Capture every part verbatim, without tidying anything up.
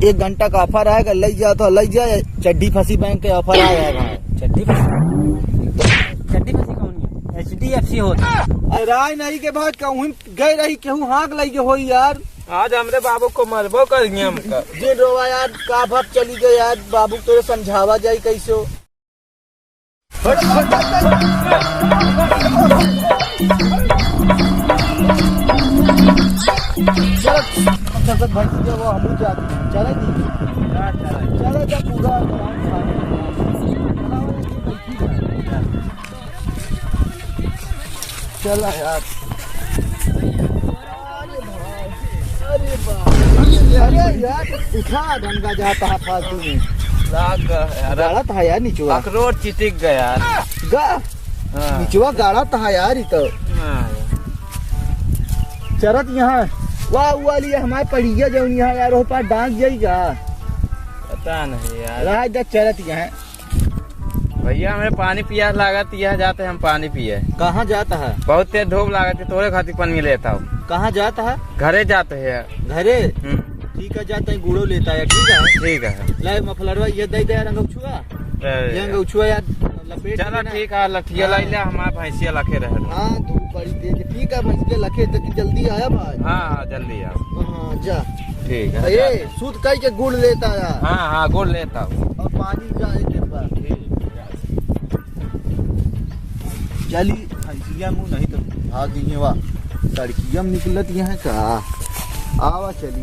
एक घंटा का offer आएगा, लई जा तो लई जा, चड्डी फंसी बैंक के offer आया है भाई। चड्डी फंसी? चड्डी फंसी कौन है? H D F C होता। अरे राय नहीं के भाई, कहूँ गए रही, केहू हाँक लई गए होई यार। आज हमरे बाबू को मरबो कर हमका। जे रोवा यार, का भाग चली गए यार, बाबू तोरे समझावा जाई कैसे हो? चल, चल, चल, भाई, ये वो हमू जाती है। चले दी। चले जा पूरा। चला यार। अरे बाप। अरे यार, उठा, गंगा जाता है फालतू में। लाग गया यार। गलत है यार, निचवा। अखरोट चिटिक गया यार। गा। हाँ। निचवा गाड़ा तहा यार, ई तो। हाँ। चरत यहाँ, वाह, वाली हमारे पड़िया जौन यहाँ यार, हो पार डांस जाई का? पता नहीं यार। राज दा चरत यहाँ। भैया, हमें पानी पियास लागत, यह जाते हम पानी पिए। कहाँ जाता है? बहुत तेज धूप लागत है, तोरे खातिर पानी लेता हूँ। कहाँ जाता है? घरे जाते हैं। घरे? हम्म। ठीक है, जाते हैं, गुड़ो लेता है, ठीक है? ठीक है। ले, मफलरवा ये दे दे, रंगौछुआ। ए, ये रंगौछुआ यार, लपेट चलो, लेना। ठीक है, लठिया हाँ। लाई ले, हमार भैंसिया लखे रहे। हाँ, धूप बड़ी तेज है। ठीक है, भैंसिया लखे, तो जल्दी आया भाई। हाँ, हाँ, जल्दी आओ। हाँ, जा। ठीक है, ए, जा। सूत कई के गुड़ लेता है। हाँ, हाँ, गुड़ लेता हूँ। और पानी का एक एक बार। ठीक है। चली, भैंसिया मुँह नहीं तो भाग गई है, वाह। तड़किया में निकलत यहाँ का। आवा चली।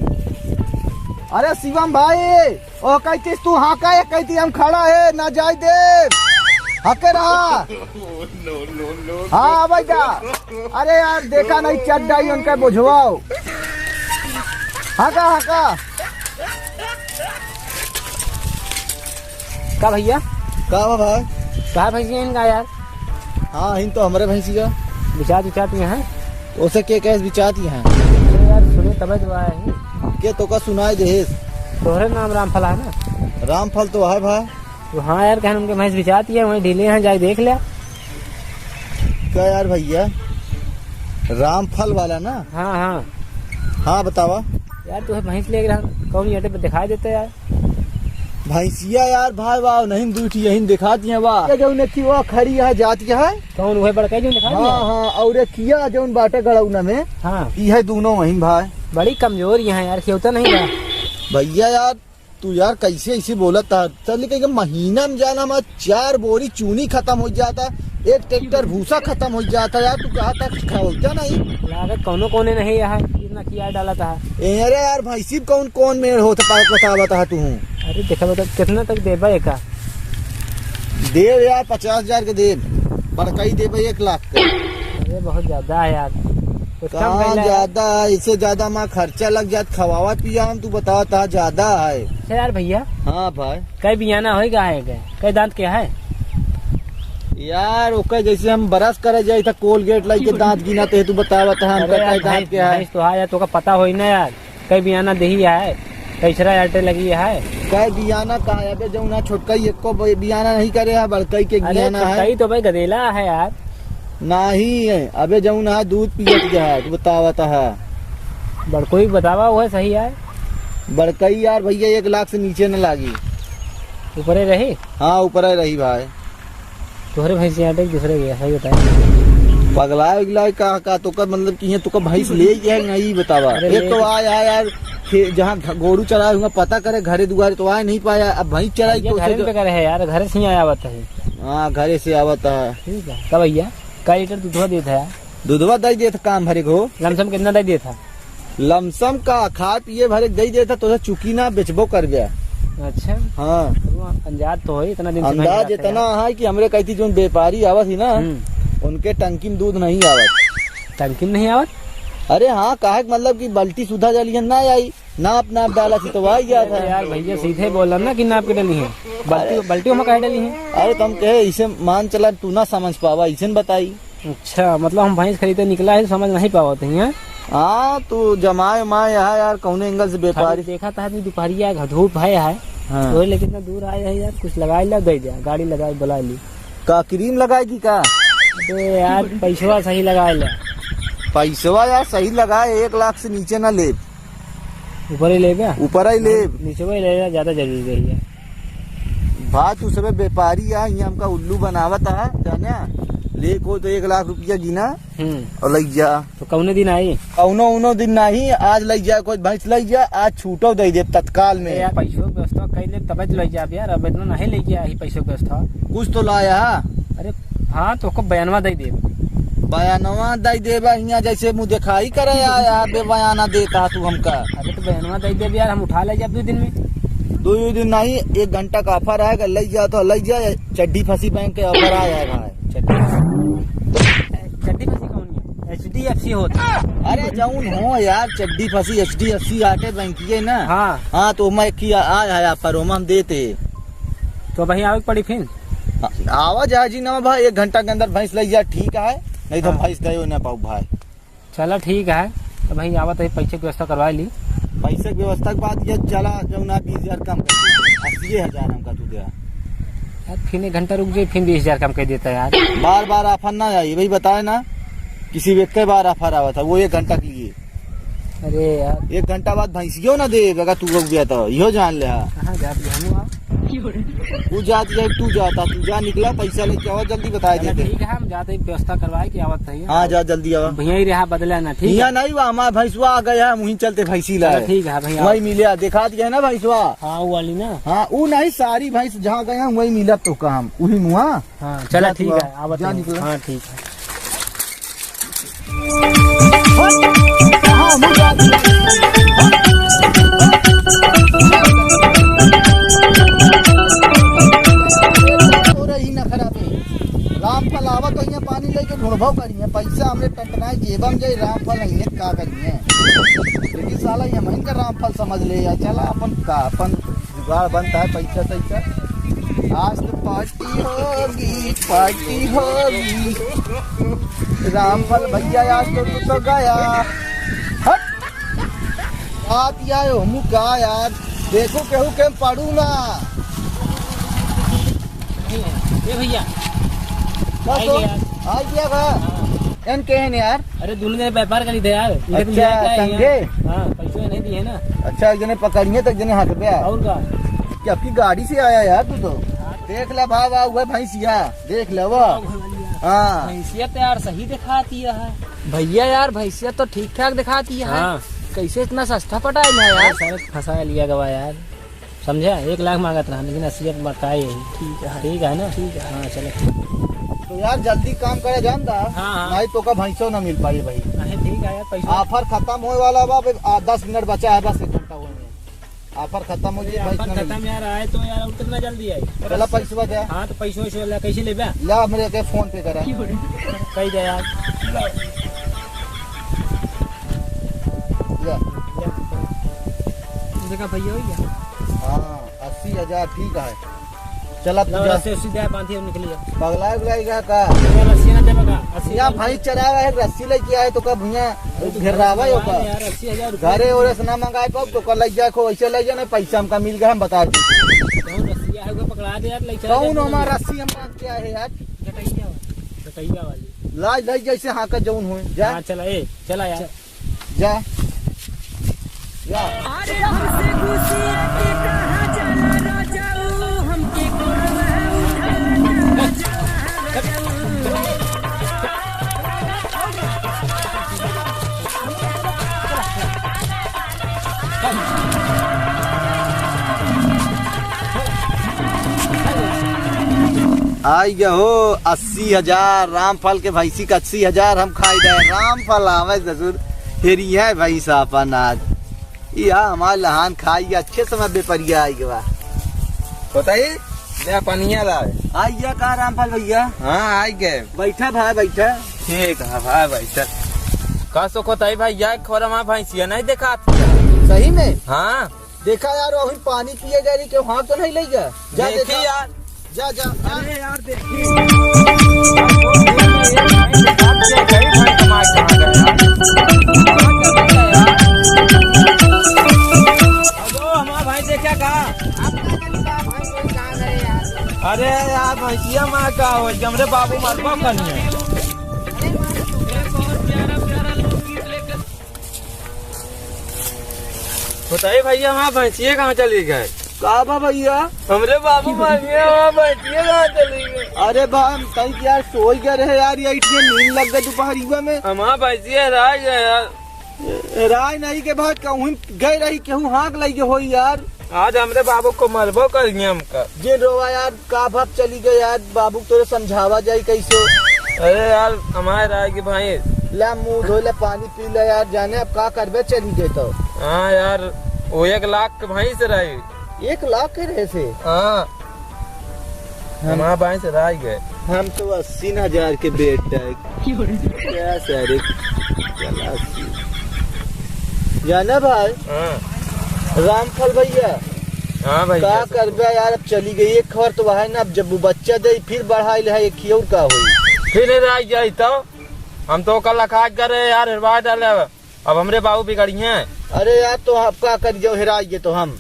अरे शिवम भाई, ओ कहतीस तू हाँ का, कहती हम खड़ा है, ना जाए दे। हके रहा। हाँ, भाई जा। अरे यार, देखा नहीं चड्डा ही उनका बुझवाओ। हाँ का, हाँ का। का भैया? का बा भाई? का भैंसिया इनका यार? हाँ, इन तो हमरे भैंसी का। बिचात, बिचात में है। ओसे के कहे बिचात ही है? अरे यार, सुने तबे तो आया है। के तो का सुनाई देहेस? तोहरे नाम रामफल है ना? रामफल तो है भाई। तो हाँ यार, कहन उनके भैंस बिचात ही है, वहीं ढीले हैं, जाके देख ले। का यार भैया, रामफल वाला ना? हाँ, हाँ। हाँ, बतावा। यार, तू भैंस लेके रहा, कौन अड्डे पे दिखाई देता यार? भैंसिया यार, भाई, वाह, नहीं, दू ठी यहीं दिखाती हैं, वाह। ये जौन एक वो खड़ी है, जाती है। कौन, वह बड़का जौन दिखाती है? हाँ, हाँ, और एक किया जौन बाटे गड़ौना में। हाँ। ई है दोनों वहीं, भाई। बड़ी कमजोर यहाँ यार, खियौता नहीं बा। भैया यार, तू यार कैसे ऐसे बोलत है? चल, कहीं के महीना में जाना हमार चार बोरी चूनी खत्म हो जाता, एक ट्रैक्टर भूसा खत्म हो जाता यार, तू कहा था कुछ खौलता नहीं। लागत कौनो कोने नहीं यहाँ, इतना किया डाला था। ए, अरे यार, भैंसी कौन कौन मेड़ होत पा-, बतावत है तू? अरे देखा बता, कितना तक देबा एका? देब यार, पचास हजार के देब, बड़काई देबे एक लाख के। अरे बहुत ज्यादा है यार, कुछ कम कहाँ कर ले यार। ज्यादा है, इससे ज्यादा माँ खर्चा लग जात, खवावा पियावा में तू बतावत है ज्यादा है। अच्छा यार भैया। हाँ भाई। कई बियाना होई का है के? कई दांत के है? यार, ओकर जैसे हम ब्रश करे जाई था, कोलगेट लाई के दांत गिना, ते तू बतावत है, हमका अरे यार, कई दांत भैंस, के है? भैंस तो है यार, तोका पता होई ना यार, कई बियाना देही है, कई छरा अटे लगी है। कई बियाना का है? अबे जौन है छोटकई एको बि-, बियाना नहीं करे है, बड़कई के अरे बियाना है। छोटकई तो भाई गदेला है यार। नाही है, अबे जौन है दूध पियत के है, तू बतावत है। बड़कई बतावा, वो है सही है। बड़कई यार भैया एक लाख से नीचे न लागी। ऊपरे रही? हाँ, ऊपरे रही भाई। तोहरे भैंस यहाँ पे दूसरे गया, सही बताए। पगलाए उगलाए का, का तोका मतलब कि यहाँ तोका भैंस ले गया है, नहीं बतावा। अरे एक ले तो गया। आया यार, खे-, जहाँ घ-, गोरू चराए हुआ पता करे घरे दुआरे तो आए नहीं पाया, अब भैंस चराई भैया तो घरे उसे पे करे है यार, घरे से ही आया आवत है। हाँ, घरे से आवत है। ठीक है, का भैया, का लीटर दूधवा देत है यार? दूधवा दे देत काम भरे को। लमसम कितना दे देत है? लमसम का खाए पिए भरे दे देता तो चुकी ना बेचबो कर गया। अच्छा। हाँ। तो अंदाज तो होई, इतना दिन से अंदाज नहीं इतना है कि हमरे कहती जो व्यापारी आवत ही ना, हम्म। उनके टंकी में दूध नहीं आवत। टंकी में नहीं आवत? अरे हाँ, काहे के मतलब कि बाल्टी सुधा जाली है ना आई, नाप नाप डाला थी तो आ गया था। अरे यार भैया सीधे बोला ना कि नाप के डाली है, बाल्टी, अरे। बाल्टी में काहे डाली है? अरे तुम कहे इसे मान चला तू ना समझ पावा, इसे न बताई। अच्छा, मतलब हम भैंस खरीदे निकला है, समझ नहीं पावत है, हैं? हाँ, तू जमाए माए यहाँ यार, कौने एंगल से खाली व्यापारी? देखा था आदमी दोपहरिया का धूप है, है। हाँ। तो लेकिन इतना दूर आए है यार, कुछ लगा ला, दे दिया, गाड़ी लगा, बुला ली। का क्रीम लगाएगी का? अबे यार, पैसवा सही लगा ले। पैसवा यार सही लगाए, एक लाख से नीचे ना ले। ऊपर ही लेबे? ऊपर ही लेब। नीचे ही लेबे, ज्यादा जरूरी रही है। भाई, तू सबे व्यापारी आ, यहाँ हमका उल्लू बनावत आ, जाने? ले को तो एक लाख रुपया गिना हम्म। और लइ जा। तो कौने दिन आई? कौनो उनो दिन नहीं, आज लइ जा, कोई भैंस लइ जा, आज छूटो दे दे तत्काल में। अरे यार, पैसों की व्यवस्था कर ले, तबे तो लइ जा यार, अब इतना नहीं लेके आई पैसों की व्यवस्था। कुछ तो लाया है। अरे हाँ, तो ओको बयानवा दे दे। बयानवा दे देबा, हियाँ जैसे मुँह देखाई करे आया, बे बयाना देता तू हमका। अरे तो बयानवा दे देबे यार, हम उठा ले जाब दो दिन में। दो ही दिन नहीं, एक घंटा का offer आएगा, लइ जा तो लइ जा, चड्डी फंसी बैंक के offer आया है भाई। चड्डी फंसी, चड्डी फंसी कौन है? H D F C होता। अरे जौन हो यार, चड्डी फंसी H D F C आटे बैंक ये ना। हाँ। हाँ, तो मैं किया आया है offer, ओमा हम देते। तो भाई आवे के पड़ी फिर? आवा जा जी ना भाई, एक घंटा के अंदर भैंस लइ जा, ठीक है, नहीं तो हाँ। भैंस दे ना पाऊ भाई। चला ठीक है, तो भाई आवत है, पैसे की व्यवस्था करवा ली। पैसे की व्यवस्था के बाद ये चला, जो ना बीस हजार कम कर दे, अस्सी हजार हमका तू दे। यार फिर एक घंटा रुक जाए, फिर बीस हजार कम कर देता यार। बार बार offer ना आई, भाई बताए ना, किसी व्यक्ति बार offer आवा था, वो एक घंटा के लिए। अरे यार। एक घंटा बाद भैंसियो ना दे, अगर तू रुक गया तो, इहो जान ले हा। कहाँ जात है हम? तू जात है, तू जाता, तू जा निकला, पैसा लेके आवा, जल्दी बताए चला देते। ठीक है, हम जाते हैं, व्यवस्था करवाए कि आवत है। हाँ, जा जल्दी आवा। भैया ही रहा बदला ना, ठीक हियाँ है? नहीं बा, हमार भैंसवा आ गया, हम वहीं चलते भैंसी चला लाए। ठीक है भैया। वही मिले, दिखा दिया है ना भैंसवा। हाँ, वो वाली ना। हाँ, वो नहीं, सारी भैंस जहाँ गए हैं, वही मिला तो काम, वही मुआ। हाँ, चला जा तू ठीक आ, है, आवत जा है। निकला। हाँ, ठीक है। रामफल आवत है, पानी लेके ढूंढबो करिए, पैसा हमरे टंटनाए जेबम जाई, रामफल अइहे का करिए। लेकिन साला ये हमन का रामफल समझ ले यार, चला अपन का, अपन जुगाड़ बनता है, पैसा तैसा। आज तो पार्टी होगी, पार्टी होगी। रामफल भैया आज तो तू तो गया। हट। बात या है, हमू का यार, देखो केहू के पड़ू ना। ए भैया। बस आई हो, गया यार। आई गया बा। हाँ। एन के है यार? अरे, दोनों जने व्यापार करी थे यार। इधर अच्छा, मिला क्या है संगे? यार? हाँ, पैसे नहीं दिए ना। अच्छा, एक जने पकड़िए तो एक जने हटबे। और का? क्या आपकी गाड़ी से आया यार तू तो? हाँ। देख ले भाव, आ हुआ भैंसिया, देख ले वो। हाँ, भैया। हाँ। भैंसिया तो यार सही दिखाती है। भैया यार, भैंसिया तो ठीक ठाक दिखाती है। हाँ। कैसे इतना सस्ता पटाइल है यार? अरे, सर, फंसा लिया गवा यार। समझा, एक लाख मांगत रहा, लेकिन अस्सी में बकाए है। ठीक है। ठीक है ना? ठीक है। हाँ, चलो, ठीक। तो यार, जल्दी काम करे, जान दा। हाँ, हाँ। नहीं तो का भैंसो ना मिल पाई भाई। नहीं, ठीक है यार, पैसा। Offer खत्म होए वाला बा, अब आ, दस मिनट बचा है, बस एक घंटा होए में। Offer खत्म हो जाए, अरे, भैंस offer ना मिली। खत्म यार, आए तो यार, और कितना जल्दी आए? चला, पैसवा दे। हाँ, तो पैसो वैसो ला, कैसे लेबे? ला, हमरे के PhonePe करा। कही दे यार। ला। ला। देखा भैया, हो गया। हाँ। अस्सी हजार ठीक है। चला तू चला, जा। रस्सी उस्सी दे, बांधी और निकली जा। पगला उगला गया का? अरे रस्सी ना देबा का? अस्सी या हजार भैंस चरावे है, रस्सी लेके आए तो का भुइयां अरे तो घेरावे हो का? यार, अस्सी हजार रुपया। घरे ओरे से ना मंगाए पाओ तो का लइ जाए, को वैसे लइ जाए ना, पैसा हमका मिल गया, हम बता दी। कौन रस्सी है, वो पकड़ा दे यार, लइ चला कौन जा। हमारा रस्सी हम बांध के आए हैं यार? गटैया वाली। गटैया वाली। लाज लाज जैसे हाँका जौन होए। जा। हाँ, चला, ए, चला यार। चल। जा। जा। अरे हमसे घुसिया के कहाँ जाला राजाऊ, हमके कोरवा उठाला राजाऊ। आई गया हो अस्सी हजार, रामफल के भैंसी का अस्सी हजार हम खाई गए। रामफल आवे ससुर, फिर यह भैंस अपन आज। या हमार लहान खाई, अच्छे समय बेपरिया आई गवा। बताई, ले पनिया लाए। आई गया का रामफल भैया? हाँ, आई गए। बैठा भाई, बैठा। ठीक है भाई, बैठा। का सो बताई भाई, या खोरा मा भैंसिया नहीं देखात। सही में? हाँ। देखा यार, वही पानी पिए जा रही, क्यों हाथ तो नहीं ले गया? जा देखी देखा। यार। जा, जा, जा। अरे यार, देखी। हेलो, हमारा भाई देखा का? अरे यार, भैंसिया माँ का हो, जमरे बाबू मरबा कनिया। अरे, बहुत प्यारा, प्यारा लोकगीत लेकर। बताइए भैया, हमार भैंसिया कहाँ चली गए? का बा भैया? हमरे बाबू मानिया, हमार भैंसिया कहाँ चली गए? अरे बा, हम कहीं यार सोई गए रहे यार, यही ठे नींद लग गए दोपहरिया में। हमार भैंसिया हेराय गए यार। हेराय नहीं के बाद कहूँ गए रही, केहू हाँक लई गए होई यार। आज हमरे बाबू को मरबो करिए हमका। जे रोवा यार, का बाप चली गए यार, बाबू को तोरे समझावा जाई कैसे? अरे यार, हमार हेराय गए भैंस। ला मुँह धोए ला, पानी पी ले यार, जाने अब का करबे चली गए तो। हाँ यार, वो एक लाख के भैंस रही। एक लाख के रहे से? हाँ। हम हमार भैंस हेराय गए। हम तो अस्सी हजार के बेटा है। क्या सारे चला अस्सी। जाना भाई? हाँ। रामफल भैया। हाँ भैया। का करबे यार, अब चली गई एक खबर तो वह है ना, अब जब वो बच्चा दे फिर बढ़ाई ले है, एक ही और का होई? फिर हेराय जाई तो? हम तो ओकर लखाज करे यार, हेरवा डाले। अब हमरे बाबू बिगड़िए। अरे यार, तो अब का करी, जब हेराय गए तो हम,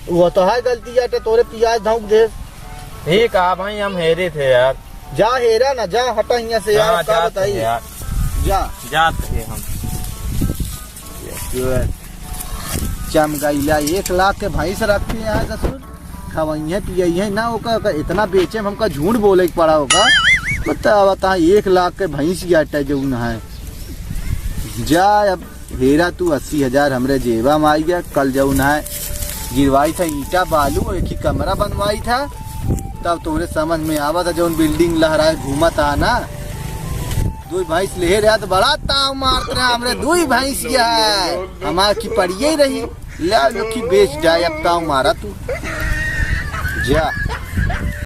वो तो है गलती यार, तो तोरे पियाज धौंक दे। ठीक है भाई, हम हेरे थे यार। जा हेरा ना, जा हटा हियाँ से यार, हाँ, का जात बताई? है यार। जा। जात है हम। चमगैला एक लाख के भैंस रखे हैं ससुर, खवइहें पियइहें ना ओका, ओका इतना बेचे में हमका झूठ बोले के पड़ा होगा। बता, बता, एक लाख के भैंस की अट्टा जौन है। जा अब हेरा तू, अस्सी हजार हमरे जेबा में आई गया। कल जौन है गिरवाई था ईंटा बालू, एक ही कमरा बनवाई था, तब तोरे समझ में आवा था जौन building लहराए घूमत आ ना। दुई भैंस लेहे रहा तो बड़ा ताव मारत रहा हमरे, दुई भैंस गया है हमार की पड़िए रही। ले आओ, यो की बेच जाए, अब ताव मारा तू। जा।